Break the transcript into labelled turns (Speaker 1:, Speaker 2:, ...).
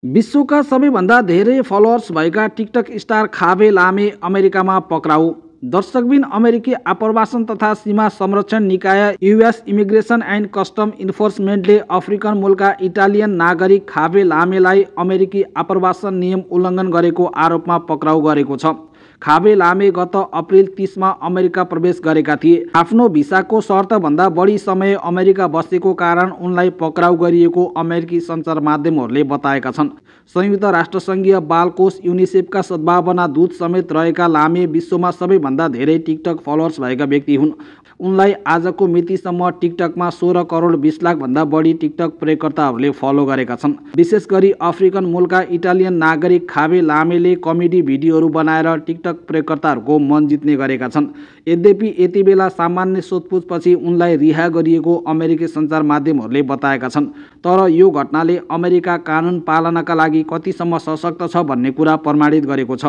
Speaker 1: विश्वका सबैभन्दा धेरै फलोअर्स भएका टिकटक स्टार खाबे लामे अमेरिकामा पक्राउ। दर्शकबिन अमेरिकी आप्रवासन तथा सीमा संरक्षण निकाय युएस इमिग्रेसन एन्ड कस्टम इन्फोर्समेन्टले अफ्रिकन मूलका इटालियन नागरिक खाबे लामेलाई अमेरिकी आप्रवासन नियम उल्लङ्घन गरेको आरोपमा पक्राउ गरेको छ। खाबे लामे गत अप्रिल 30 मा अमेरिका प्रवेश गरेका थिए। आफ्नो भिसाको शर्तभन्दा बढी समय अमेरिका बसेको कारण उनलाई पक्राउ गरिएको अमेरिकी सञ्चार माध्यमहरूले बताएका छन्। संयुक्त राष्ट्रसङ्घीय बाल कोष युनिसेफका सद्भावना दूत समेत रहेका लामे विश्वमा सबैभन्दा धेरै टिकटक फलोअर्स भएका व्यक्ति हुन्। उनलाई आजको मितिसम्म टिकटकमा 16 करोड 20 लाख भन्दा बढी टिकटक प्रयोगकर्ताहरूले फलो गरेका छन्। विशेष गरी अफ्रिकन मूलका इटालियन नागरिक खाबे लामेले कमेडी भिडियोहरू बनाएर टिकटक प्रयोगकर्ताहरूको मन जित्ने गरेका छन्। यद्यपि यति बेला सामान्य सोधपुछपछि उनलाई रिहा गरिएको अमेरिकी सञ्चार माध्यमहरूले बताएका छन्। तर यो घटनाले अमेरिका कानुन पालनाका लागि कतिसम्म सशक्त छ भन्ने कुरा प्रमाणित गरेको छ।